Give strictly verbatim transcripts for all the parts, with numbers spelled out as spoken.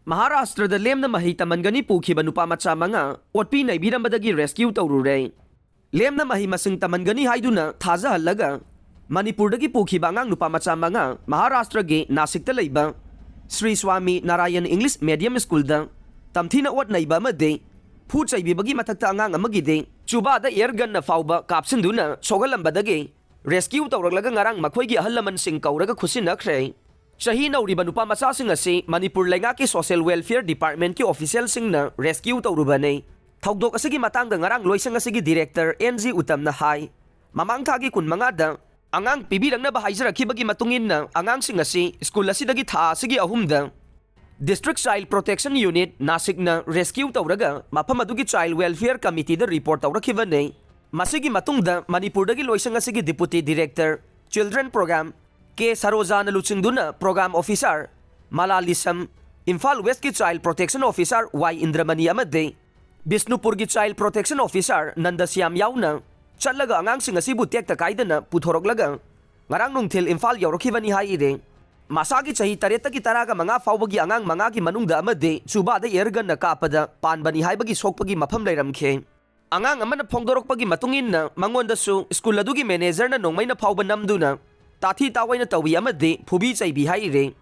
ꯃꯍꯥꯔꯥꯁꯇ꯭ꯔꯗ ꯂꯦꯝꯅ ꯃꯍꯩ ꯇꯝꯍꯟꯒꯅꯤ ꯄꯨꯈꯤꯕ ꯅꯨꯄꯥ ꯃꯆꯥ ꯃꯉꯥ ꯑꯣꯠꯄꯤ ꯅꯩꯕꯤꯔꯝꯕꯗꯒꯤ rescue ꯇꯧꯔꯨꯔꯦ꯫ ꯂꯦꯝꯅ ꯃꯍꯩ ꯃꯁꯤꯡ ꯇꯝꯍꯟꯒꯅꯤ ꯍꯥꯏꯗꯨꯅ ꯊꯥꯖꯍꯜꯂꯒ ꯃꯅꯤꯄꯨꯔꯗꯒꯤ ꯄꯨꯈꯤꯕ ꯑꯉꯥꯡ ꯅꯨꯄꯥ ꯃꯆꯥ ꯃꯉꯥ ꯃꯍꯥꯔꯥꯁꯇ꯭ꯔꯒꯤ ꯅꯥꯁꯤꯛꯇ ꯂꯩꯕ ꯁ꯭ꯔꯤ ꯁ꯭ꯋꯥꯃꯤ ꯅꯥꯔꯥꯌꯟ ꯏꯪꯂꯤꯁ ꯃꯦꯗꯤꯌꯝ ꯁ꯭ꯀꯨꯜꯗ ꯇꯝꯊꯤꯅ ꯑꯣꯠ ꯅꯩꯕ ꯑꯃꯗꯤ ꯐꯨ ꯆꯩꯕꯤꯕꯒꯤ ꯃꯊꯛꯇ ꯑꯉꯥꯡ ꯑꯃꯒꯤꯗꯤ ꯆꯨꯕꯥꯗ ꯑꯦꯌꯔ ꯒꯟꯅ ꯐꯥꯎꯕ ꯀꯥꯞꯁꯤꯟꯗꯨꯅ ꯁꯣꯛꯍꯜꯂꯝꯕꯗꯒꯤ rescue ꯇꯧꯔꯛꯂꯒ ꯉꯔꯥꯡ ꯃꯈꯣꯏꯒꯤ ꯑꯍꯜ ꯂꯃꯟꯁꯤꯡ ꯀꯧꯔꯒ ꯈꯨꯠꯁꯤꯟꯅꯈ꯭ꯔꯦ꯫ ꯆꯍꯤ ꯅꯧꯔꯤꯕ ꯅꯨꯄꯥ ꯃꯆꯥꯁꯤꯡ ꯑꯁꯤ ꯃꯅꯤꯄꯨꯔ ꯂꯩꯉꯥꯛꯀꯤ social welfare departmentꯀꯤ officialꯁꯤꯡꯅ rescue ꯇꯧꯔꯨꯕꯅꯤ꯫ ꯊꯧꯗꯣꯛ ꯑꯁꯤꯒꯤ ꯃꯇꯥꯡꯗ ꯉꯔꯥꯡ ꯂꯣꯏꯁꯪ ꯑꯁꯤꯒꯤ director ꯑꯦꯟ ꯖꯤ ꯎꯇꯝꯅ ꯍꯥꯏ, ꯃꯃꯥꯡ ꯊꯥꯒꯤ ꯀꯨꯟꯃꯉꯥꯗ ꯑꯉꯥꯡ ꯄꯤꯕꯤꯔꯛꯅꯕ ꯍꯥꯏꯖꯔꯛꯈꯤꯕꯒꯤ ꯃꯇꯨꯡ ꯏꯟꯅ ꯑꯉꯥꯡꯁꯤꯡ ꯑꯁꯤ ꯁ꯭ꯀꯨꯜ ꯑꯁꯤꯗꯒꯤ ꯊꯥ ꯑꯁꯤꯒꯤ ꯑꯍꯨꯝꯗ District Child Protection Unit ꯅꯥꯁꯤꯛꯅ rescue ꯇꯧꯔꯒ ꯃꯐꯝ ꯑꯗꯨꯒꯤ Child Welfare Committeeꯗ report ꯇꯧꯔꯛꯈꯤꯕꯅꯤ꯫ ꯃꯁꯤꯒꯤ ꯃꯇꯨꯡꯗ ꯃꯅꯤꯄꯨꯔꯗꯒꯤ ꯂꯣꯏꯁꯪ ꯑꯁꯤꯒꯤ Deputy Director Children Program ꯀꯦ ꯁꯔꯣꯖꯥꯅ ꯂꯨꯆꯤꯡꯗꯨꯅ Program Officer ꯃꯂꯥ ꯂꯤꯁꯝ, Imphal Westꯀꯤ Child Protection Officer ꯋꯥꯏ ꯏꯟꯗ꯭ꯔꯃꯅꯤ ꯑꯃꯗꯤ ꯕꯤꯁꯅꯨꯄꯨꯔꯒꯤ Child Protection Officer ꯅꯟꯗꯁ꯭ꯌꯥꯝ ꯌꯥꯎꯅ ꯆꯠꯂꯒ ꯑꯉꯥꯡꯁꯤꯡ ꯑꯁꯤꯕꯨ ꯇꯦꯛꯇ ꯀꯥꯏꯗꯅ ꯄꯨꯊꯣꯔꯛꯂꯒ ꯉꯔꯥꯡ ꯅꯨꯡꯊꯤꯜ ꯏꯝꯐꯥꯜ ꯌꯧꯔꯛꯈꯤꯕꯅꯤ ꯍꯥꯏꯔꯦ꯫ ꯃꯁꯥꯒꯤ ꯆꯍꯤ ꯇꯔꯦꯠꯇꯒꯤ ꯇꯔꯥꯒ ꯃꯉꯥ ꯐꯥꯎꯕꯒꯤ ꯑꯉꯥꯡ ꯃꯉꯥꯒꯤ ꯃꯅꯨꯡꯗ ꯑꯃꯗꯤ ꯆꯨꯕꯥꯗ ꯑꯦꯌꯔ ꯒꯟꯅ ꯀꯥꯞꯄꯗ ꯄꯥꯟꯕꯅꯤ ꯍꯥꯏꯕꯒꯤ ꯁꯣꯛꯄꯒꯤ ꯃꯐꯝ ꯂꯩꯔꯝꯈꯤ꯫ ꯑꯉꯥꯡ ꯑꯃꯅ ꯐꯣꯡꯗꯣꯔꯛꯄꯒꯤ ꯃꯇꯨꯡ ꯏꯟꯅ ꯃꯉꯣꯟꯗꯁꯨ ꯁ꯭ꯀꯨꯜ ꯑꯗꯨꯒꯤ ꯃꯦꯅꯦꯖꯔꯅ ꯅꯣꯡꯃꯩꯅ ꯐꯥꯎꯕ ꯅꯝꯗꯨꯅ ꯇꯥꯊꯤ ꯇꯥꯑꯣꯏꯅ ꯇꯧꯏ ꯑꯃꯗꯤ ꯐꯨꯕꯤ ꯆꯩꯕꯤ ꯍꯥꯏꯔꯦ꯫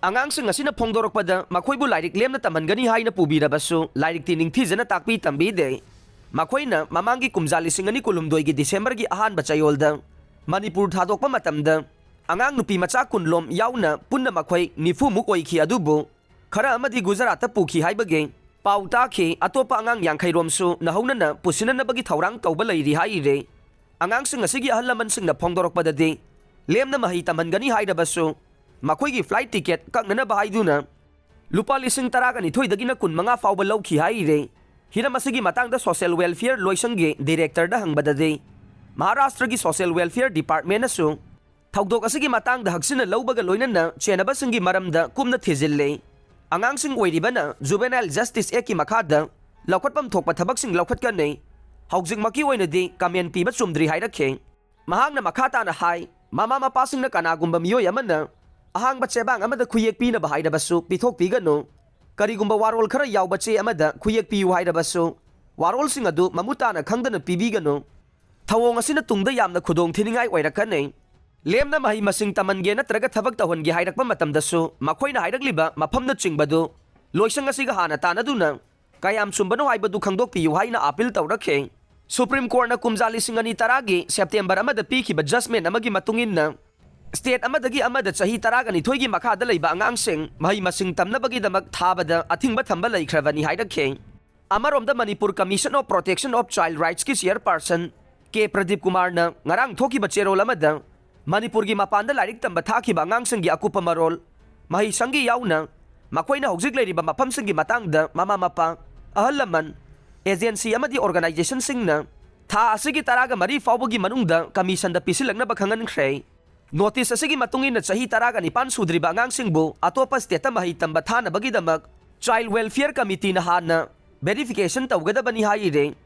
ꯑꯉꯥꯡꯁꯤꯡ ꯑꯁꯤꯅ ꯐꯣꯡꯗꯣꯔꯛꯄꯗ ꯃꯈꯣꯏꯕꯨ ꯂꯥꯏꯔꯤꯛ ꯂꯦꯝꯅ ꯇꯝꯍꯟꯒꯅꯤ ꯍꯥꯏꯅ ꯄꯨꯕꯤꯔꯕꯁꯨ ꯂꯥꯏꯔꯤꯛꯇꯤ ꯅꯤꯡꯊꯤꯖꯅ ꯇꯥꯛꯄꯤ ꯇꯝꯕꯤꯗꯦ꯫ ꯃꯈꯣꯏꯅ ꯃꯃꯥꯡꯒꯤ ꯀꯨꯝꯖꯥ ꯂꯤꯁꯤꯡ ꯑꯅꯤ ꯀꯨꯟꯍꯨꯝꯗꯣꯏꯒꯤ ꯗꯤꯁꯦꯝꯕꯔꯒꯤ ꯑꯍꯥꯟꯕ ꯆꯌꯣꯜꯗ ꯃꯅꯤꯄꯨꯔ ꯊꯥꯗꯣꯛꯄ ꯃꯇꯝꯗ ꯑꯉꯥꯡ ꯅꯨꯄꯤ ꯃꯆꯥ ꯀꯨꯟ ꯂꯣꯝ ꯌꯥꯎꯅ ꯄꯨꯟꯅ ꯃꯈꯣꯏ ꯅꯤꯐꯨꯃꯨꯛ ꯑꯣꯏꯈꯤ꯫ ꯑꯗꯨꯕꯨ ꯈꯔ ꯑꯃꯗꯤ ꯒꯨꯖꯔꯥꯠꯇ ꯄꯨꯈꯤ ꯍꯥꯏꯕꯒꯤ ꯄꯥꯎ ꯇꯥꯈꯤ꯫ ꯑꯇꯣꯞꯄ ꯑꯉꯥꯡ ꯌꯥꯡꯈꯩ ꯔꯣꯝꯁꯨ ꯅꯧꯍꯧꯅꯅ ꯄꯨꯁꯤꯟꯅꯅꯕꯒꯤ ꯊꯧꯔꯥꯡ ꯇꯧꯕ ꯂꯩꯔꯤ ꯍꯥꯏꯔꯦ꯫ ꯑꯉꯥꯡꯁꯤꯡ ꯑꯁꯤꯒꯤ ꯑꯍꯜ ꯂꯃꯟꯁꯤꯡꯅ ꯐꯣꯡꯗꯣꯔꯛꯄꯗꯗꯤ ꯂꯦꯝꯅ ꯃꯍꯩ ꯇꯝꯍꯟꯒꯅꯤ ꯍꯥꯏꯔꯕꯁꯨ ꯃꯈꯣꯏꯒꯤ flight ticket ꯀꯛꯅꯅꯕ ꯍꯥꯏꯗꯨꯅ ꯂꯨꯄꯥ ꯂꯤꯁꯤꯡ ꯇꯔꯥꯒ ꯅꯤꯊꯣꯏꯗꯒꯤꯅ ꯀꯨꯟꯃꯉꯥ ꯐꯥꯎꯕ ꯂꯧꯈꯤ ꯍꯥꯏꯔꯦ꯫ ꯍꯤꯔꯝ ꯑꯁꯤꯒꯤ ꯃꯇꯥꯡꯗ social welfare ꯂꯣꯏꯁꯪꯒꯤ directorꯗ ꯍꯪꯕꯗꯗꯤ ꯃꯍꯥꯔꯥꯁꯇ꯭ꯔꯒꯤ social welfare departmentꯅꯁꯨ ꯊꯧꯗꯣꯛ ꯑꯁꯤꯒꯤ ꯃꯇꯥꯡꯗ ꯍꯛꯆꯤꯟꯅ ꯂꯧꯕꯒ ꯂꯣꯏꯅꯅ ꯆꯦꯟꯅꯕꯁꯤꯡꯒꯤ ꯃꯔꯝꯗ ꯀꯨꯞꯅ ꯊꯤꯖꯤꯜꯂꯤ꯫ ꯑꯉꯥꯡꯁꯤꯡ ꯑꯣꯏꯔꯤꯕꯅ Juvenile Justice Actꯀꯤ ꯃꯈꯥꯗ ꯂꯧꯈꯠꯐꯝ ꯊꯣꯛꯄ ꯊꯕꯛꯁꯤꯡ ꯂꯧꯈꯠꯀꯅꯤ꯫ ꯍꯧꯖꯤꯛꯃꯛꯀꯤ ꯑꯣꯏꯅꯗꯤ comment ꯄꯤꯕ ꯆꯨꯝꯗ꯭ꯔꯤ ꯍꯥꯏꯔꯛꯈꯤ꯫ ꯃꯍꯥꯛꯅ ꯃꯈꯥ ꯇꯥꯅ ꯍꯥꯏ, ꯃꯃꯥ ꯃꯄꯥꯁꯤꯡꯅ ꯀꯅꯥꯒꯨꯝꯕ ꯃꯤꯑꯣꯏ ꯑꯃꯅ ꯑꯍꯥꯡꯕ ꯆꯦꯕꯥꯡ ꯑꯃꯗ ꯈꯨꯌꯦꯛ ꯄꯤꯅꯕ ꯍꯥꯏꯔꯕꯁꯨ ꯄꯤꯊꯣꯛꯄꯤꯒꯅꯨ꯫ ꯀꯔꯤꯒꯨꯝꯕ ꯋꯥꯔꯣꯜ ꯈꯔ ꯌꯥꯎꯕ ꯆꯦ ꯑꯃꯗ ꯈꯨꯌꯦꯛ ꯄꯤꯌꯨ ꯍꯥꯏꯔꯕꯁꯨ, ꯋꯥꯔꯣꯜꯁꯤꯡ ꯑꯗꯨ ꯃꯃꯨꯠ ꯇꯥꯅ ꯈꯪꯗꯅ ꯄꯤꯕꯤꯒꯅꯨ꯫ ꯊꯧꯑꯣꯡ ꯑꯁꯤꯅ ꯇꯨꯡꯗ ꯌꯥꯝꯅ ꯈꯨꯗꯣꯡ ꯊꯤꯅꯤꯡꯉꯥꯏ ꯑꯣꯏꯔꯛꯀꯅꯤ꯫ ꯂꯦꯝꯅ ꯃꯍꯩ ꯃꯁꯤꯡ ꯇꯝꯍꯟꯒꯦ ꯅꯠꯇ꯭ꯔꯒ ꯊꯕꯛ ꯇꯧꯍꯟꯒꯦ ꯍꯥꯏꯔꯛꯄ ꯃꯇꯝꯗꯁꯨ, ꯃꯈꯣꯏꯅ ꯍꯥꯏꯔꯛꯂꯤꯕ ꯃꯐꯝꯅꯆꯤꯡꯕꯗꯨ ꯂꯣꯏꯁꯪ ꯑꯁꯤꯒ ꯍꯥꯟꯅ ꯇꯥꯟꯅꯗꯨꯅ ꯀꯌꯥꯝ ꯆꯨꯝꯕꯅꯣ ꯍꯥꯏꯕꯗꯨ ꯈꯪꯗꯣꯛꯄꯤꯌꯨ ꯍꯥꯏꯅ ꯑꯥꯄꯤꯜ ꯇꯧꯔꯛꯈꯤ꯫ ꯁꯨꯄ꯭ꯔꯤꯝ ꯀꯣꯔꯠꯅ ꯀꯨꯝꯖꯥ ꯂꯤꯁꯤꯡ ꯑꯅꯤ ꯇꯔꯥꯒꯤ ꯁꯦꯞꯇꯦꯝꯕꯔ ꯑꯃꯗ ꯄꯤꯈꯤꯕ ꯖꯖꯃꯦꯟ ꯑꯃꯒꯤ ꯃꯇꯨꯡ ꯏꯟꯅ, ꯁ꯭ꯇꯦꯠ ꯑꯃꯗꯒꯤ ꯑꯃꯗ ꯆꯍꯤ ꯇꯔꯥꯒ ꯅꯤꯊꯣꯏꯒꯤ ꯃꯈꯥꯗ ꯂꯩꯕ ꯑꯉꯥꯡꯁꯤꯡ ꯃꯍꯩ ꯃꯁꯤꯡ ꯇꯝꯅꯕꯒꯤꯗꯃꯛ ꯊꯥꯕꯗ ꯑꯊꯤꯡꯕ ꯊꯝꯕ ꯂꯩꯈ꯭ꯔꯕꯅꯤ ꯍꯥꯏꯔꯛꯈꯤ꯫ ꯑꯃꯔꯣꯝꯗ Manipur Commission of Protection of Child Rightsꯀꯤ ꯆꯤꯌꯔꯄꯥꯔꯁꯟ ꯀꯦ ꯄ꯭ꯔꯗꯤꯞ ꯀꯨꯃꯥꯔꯅ ꯉꯔꯥꯡ ꯊꯣꯛꯈꯤꯕ ꯆꯦꯔꯣꯜ ꯑꯃꯗ, ꯃꯅꯤꯄꯨꯔꯒꯤ ꯃꯄꯥꯟꯗ ꯂꯥꯏꯔꯤꯛ ꯇꯝꯕ ꯊꯥꯈꯤꯕ ꯑꯉꯥꯡꯁꯤꯡꯒꯤ ꯑꯀꯨꯞꯄ ꯃꯔꯣꯜ, ꯃꯍꯩꯁꯪꯒꯤ ꯌꯥꯎꯅ ꯃꯈꯣꯏꯅ ꯍꯧꯖꯤꯛ ꯂꯩꯔꯤꯕ ꯃꯐꯝꯁꯤꯡꯒꯤ ꯃꯇꯥꯡꯗ ꯃꯃꯥ ꯃꯄꯥ, ꯑꯍꯜ ꯂꯃꯟ, ꯑꯦꯖꯦꯟꯁꯤ ꯑꯃꯗꯤ ꯑꯣꯔꯒꯅꯥꯏꯖꯦꯁꯟꯁꯤꯡꯅ ꯊꯥ ꯑꯁꯤꯒꯤ ꯇꯔꯥꯒ ꯃꯔꯤ ꯐꯥꯎꯕꯒꯤ ꯃꯅꯨꯡꯗ ꯀꯃꯤꯁꯟꯗ ꯄꯤꯁꯤꯜꯂꯛꯅꯕ ꯈꯪꯍꯟꯈ꯭ꯔꯦ꯫ ꯅꯣꯇꯤꯁ ꯑꯁꯤꯒꯤ ꯃꯇꯨꯡ ꯏꯟꯅ ꯆꯍꯤ ꯇꯔꯥꯒ ꯅꯤꯄꯥꯟ ꯁꯨꯗ꯭ꯔꯤꯕ ꯑꯉꯥꯡꯁꯤꯡꯕꯨ ꯑꯇꯣꯞꯄ ꯁ꯭ꯇꯦꯠꯇ ꯃꯍꯩ ꯇꯝꯕ ꯊꯥꯅꯕꯒꯤꯗꯃꯛ ꯆꯥꯏꯜ ꯋꯦꯜꯐꯤꯌꯔ ꯀꯃꯤꯇꯤꯅ ꯍꯥꯟꯅ ꯚꯦꯔꯤꯐꯤꯀꯦꯁꯟ ꯇꯧꯒꯗꯕꯅꯤ ꯍꯥꯏꯔꯤꯔꯦ꯫